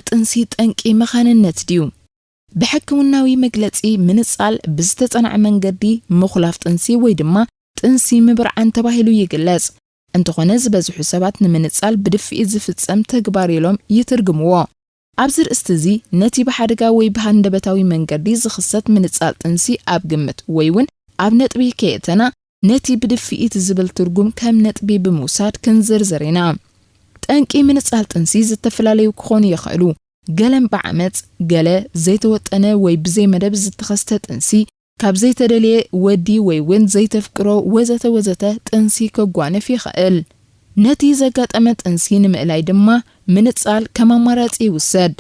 ጥንሲ ጠንቂ መኻንነት ድዩ? ብሕክምናዊ መግለጺ፣ ምንጻል ብዝተጸንዐ መንገዲ ምኹላፍ ጥንሲ ወይ ድማ ጥንሲ ምብርዓን ተባሂሉ ይግለጽ። እንተኾነ፣ ዝበዝሑ ሰባት ንምንጻል ብድፍኢት ዝፍጸም ተግባር ኢሎም ይትርግምዎ። ኣብዚ ርእስቲ እዚ፣ ነቲ ብሓደጋ ወይ ብሃንደበታዊ መንገዲ ዝኽሰት ምንጻል ጥንሲ ኣብ ግምት ወይ እውን ኣብ ነጥቢ ከየእተና፣ ነቲ ብድፍኢት ዝብል ትርጉም ከም ነጥቢ ብምውሳድ ክንዝርዝር ኢና። ጠንቂ ምንጻል ጥንሲ ዝተፈላለዩ ክኾኑ ይኽእሉ። ገለን ብዓመጽ፣ ገለ ዘይተወጠነ ወይ ብዘይ መደብ ዝተኸስተ ጥንሲ፣ ካብ ዘይተደልየ ወዲ ወይ እውን ዘይተፍቅሮ ወዘተ ወዘተ ጥንሲ ከጓንፍ ይኽእል። ነቲ ዘጋጠመ ጥንሲ ንምእላይ ድማ ምንጻል ከም ኣማራጺ ይውሰድ።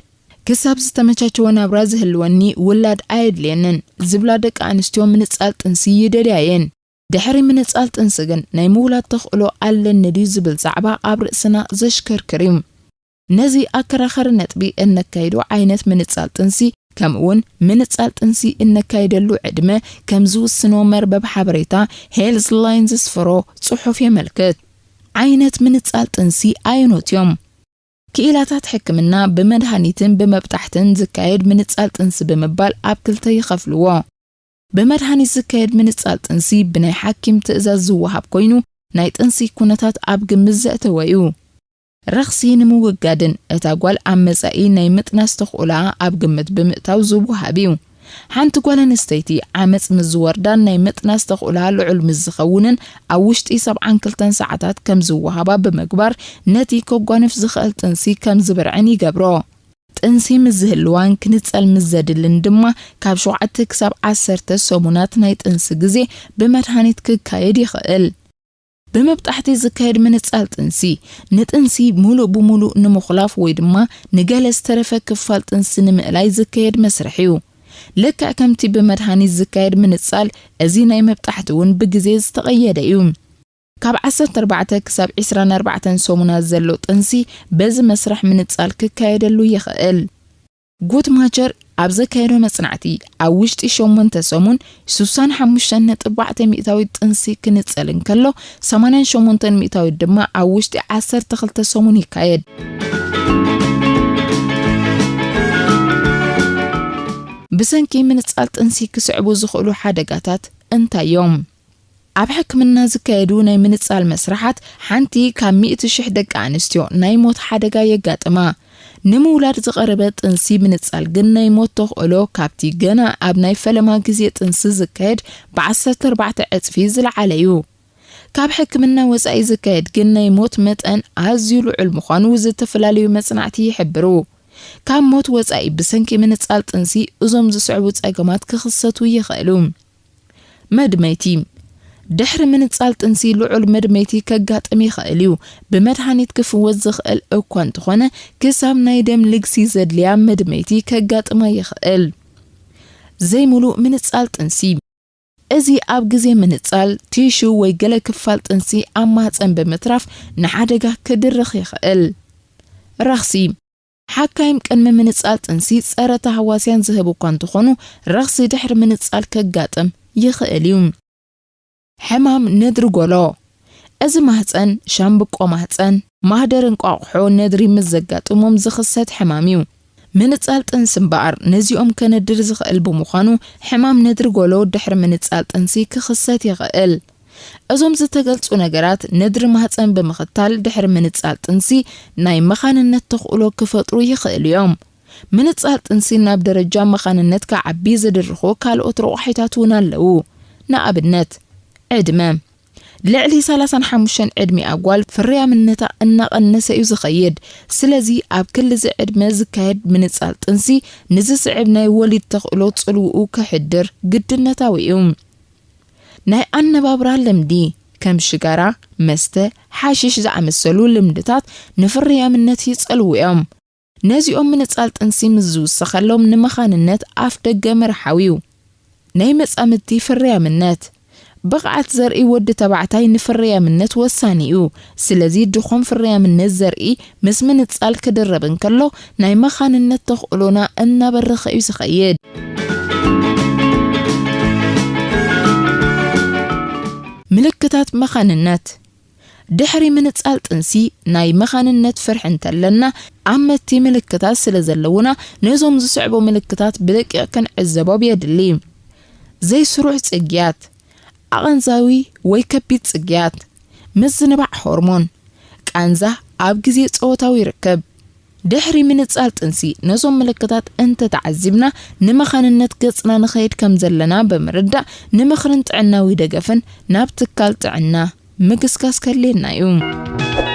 ክሳብ ዝተመቻቸወ ናብራ ዝህልወኒ ውላድ ኣየድልየንን ዝብላ ደቂ ኣንስትዮ ምንጻል ጥንሲ ይደልያ እየን። ድሕሪ ምንጻል ጥንሲ ግን ናይ ምውላድ ተኽእሎ ኣለኒ ድዩ ዝብል ዛዕባ ኣብ ርእስና ዘሽከርክር እዩ። ነዚ ኣከራኸሪ ነጥቢ እነካይዶ ዓይነት ምንጻል ጥንሲ፣ ከምኡውን ምንጻል ጥንሲ እነካይደሉ ዕድመ ከም ዝውስኖ መርበብ ሓበሬታ ሄልዝ ላይን ዘስፈሮ ጽሑፍ የመልክት። ዓይነት ምንጻል ጥንሲ ኣየኖት እዮም? ክኢላታት ሕክምና ብመድሃኒትን ብመብጣሕትን ዝካየድ ምንጻል ጥንሲ ብምባል ኣብ ክልተ ይኸፍልዎ። ብመድሃኒት ዝካየድ ምንጻል ጥንሲ ብናይ ሓኪም ትእዛዝ ዝወሃብ ኮይኑ፣ ናይ ጥንሲ ኩነታት ኣብ ግምት ዘእተወ እዩ። ረኽሲ ንምውጋድን እታ ጓል ኣብ መጻኢ ናይ ምጥናስ ተኽእሎኣ ኣብ ግምት ብምእታው ዝወሃብ እዩ። ሓንቲ ጓል ኣንስተይቲ ዓመጽ ምስ ዝወርዳን ናይ ምጥናስ ተኽእሎኣ ልዑል ምስ ዝኸውንን፣ ኣብ ውሽጢ ሰብዓን ክልተን ሰዓታት ከም ዝወሃባ ብምግባር፣ ነቲ ከጓንፍ ዝኽእል ጥንሲ ከም ዝብርዕን ይገብሮ። ጥንሲ ምስ ዝህልዋን ክንጸል ምስ ዘድልን ድማ፣ ካብ ሸውዓተ ክሳብ ዓሰርተ ሰሙናት ናይ ጥንሲ ግዜ ብመድሃኒት ክካየድ ይኽእል። ብመብጣሕቲ ዝካየድ ምንጻል ጥንሲ፣ ንጥንሲ ሙሉእ ብሙሉእ ንምኹላፍ ወይ ድማ ንገለ ዝተረፈ ክፋል ጥንሲ ንምእላይ ዝካየድ መስርሕ እዩ። ልክዕ ከምቲ ብመድሃኒት ዝካየድ ምንጻል፣ እዚ ናይ መብጣሕቲ እውን ብግዜ ዝተቐየደ እዩ። ካብ ዓሰርተ ኣርባዕተ ክሳብ ዕስራን ኣርባዕተን ሰሙናት ዘሎ ጥንሲ በዚ መስርሕ ምንጻል ክካየደሉ ይኽእል። ጉትማቸር ኣብ ዘካየዶ መጽናዕቲ፣ ኣብ ውሽጢ ሸሞንተ ሰሙን ሱሳን ሓሙሽተን ነጥቢ ኣርባዕተ ሚእታዊት ጥንሲ ክንጸል እንከሎ፣ ሰማንያን ሸሞንተን ሚእታዊት ድማ ኣብ ውሽጢ ዓሰርተ ክልተ ሰሙን ይካየድ። ብሰንኪ ምንጻል ጥንሲ ክስዕቡ ዝኽእሉ ሓደጋታት እንታይ እዮም? ኣብ ሕክምና ዝካየዱ ናይ ምንጻል መስርሓት፣ ሓንቲ ካብ ሚእቲ ሽሕ ደቂ ኣንስትዮ ናይ ሞት ሓደጋ የጋጥማ። ንምውላድ ዝቐረበ ጥንሲ ምንጻል ግን ናይ ሞት ተኽእሎ ካብቲ ገና ኣብ ናይ ፈለማ ግዜ ጥንሲ ዝካየድ ብዓሰርተ ኣርባዕተ ዕጽፊ ዝለዓለ እዩ። ካብ ሕክምና ወጻኢ ዝካየድ ግን ናይ ሞት መጠን ኣዝዩ ልዑል ምዃኑ ዝተፈላለዩ መጽናዕቲ ይሕብሩ። ካብ ሞት ወጻኢ ብሰንኪ ምንጻል ጥንሲ እዞም ዝስዕቡ ጸገማት ክኽሰቱ ይኽእሉ። መድመይቲ። ድሕሪ ምንጻል ጥንሲ ልዑል መድመይቲ ከጋጥም ይኽእል እዩ። ብመድሃኒት ክፍወስ ዝኽእል እኳ እንተኾነ፣ ክሳብ ናይ ደም ልግሲ ዘድልያ መድመይቲ ከጋጥማ ይኽእል። ዘይምሉእ ምንጻል ጥንሲ። እዚ ኣብ ግዜ ምንጻል ቲሹ ወይ ገለ ክፋል ጥንሲ ኣብ ማህጸን ብምትራፍ ንሓደጋ ክድርኽ ይኽእል። ረኽሲ። ሓካይም ቅድሚ ምንጻል ጥንሲ ጸረ ተሃዋስያን ዝህቡ እኳ እንተኾኑ፣ ረኽሲ ድሕሪ ምንጻል ከጋጥም ይኽእል እዩ። ሕማም ነድሪ ጎሎ። እዚ ማህጸን፣ ሻምብቆ ማህጸን፣ ማህደር እንቋቑሖ ነድሪ ምስ ዘጋጥሞም ዝኽሰት ሕማም እዩ። ምንጻል ጥንሲ እምበኣር ነዚኦም ከነድር ዝኽእል ብምዃኑ፣ ሕማም ነድሪ ጎሎ ድሕሪ ምንጻል ጥንሲ ክኽሰት ይኽእል። እዞም ዝተገልጹ ነገራት ነድሪ ማህጸን ብምኽታል ድሕሪ ምንጻል ጥንሲ ናይ መኻንነት ተኽእሎ ክፈጥሩ ይኽእሉ እዮም። ምንጻል ጥንሲ ናብ ደረጃ መኻንነት ክዓቢ ዝድርኹ ካልኦት ረቋሒታት እውን ኣለዉ። ንኣብነት፣ ዕድመ። ልዕሊ ሰላሳን ሓሙሽተን ዕድሚኣ ጓል ፍርያምነታ እናቐነሰ እዩ ዝኸይድ። ስለዚ ኣብ ክሊ እዚ ዕድመ ዝካየድ ምንጻል ጥንሲ ንዝስዕብ ናይ ወሊድ ተኽእሎ ጽልውኡ ከሕድር ግድነታዊ እዩ። ናይ ኣነባብራ ልምዲ፣ ከም ሽጋራ፣ መስተ፣ ሓሽሽ ዝኣመሰሉ ልምድታት ንፍርያምነት ይጸልዉ እዮም። ነዚኦም ምንጻል ጥንሲ ምስ ዝውሰኸሎም ንመኻንነት ኣፍ ደገ ምርሓው እዩ። ናይ መጻምድቲ ፍርያምነት። ብቕዓት ዘርኢ ወዲ ተባዕታይ ንፍርያምነት ወሳኒ እዩ። ስለዚ ድኾም ፍርያምነት ዘርኢ ምስ ምንጻል ክድረብ እንከሎ ናይ መኻንነት ተኽእሎና እናበረኸ እዩ ዝኸይድ። ምልክታት መኻንነት። ድሕሪ ምንጻል ጥንሲ ናይ መኻንነት ፍርሒ እንተለና፣ ኣመቲ ምልክታት ስለ ዘለውና፣ ነዞም ዝስዕቡ ምልክታት ብደቂቕ ክንዕዘቦም የድሊ። ዘይስሩዕ ጽግያት፣ ኣቐንዛዊ ወይ ከቢድ ጽግያት፣ ምዝንባዕ ሆርሞን፣ ቃንዛ ኣብ ግዜ ጾታዊ ርክብ። ድሕሪ ምንጻል ጥንሲ ነዞም ምልክታት እንተተዓዚብና፣ ንመኻንነት ገጽና ንኸይድ ከም ዘለና ብምርዳእ፣ ንምኽርን ጥዕናዊ ደገፍን ናብ ትካል ጥዕና ምግስጋስ ከድልየና እዩ።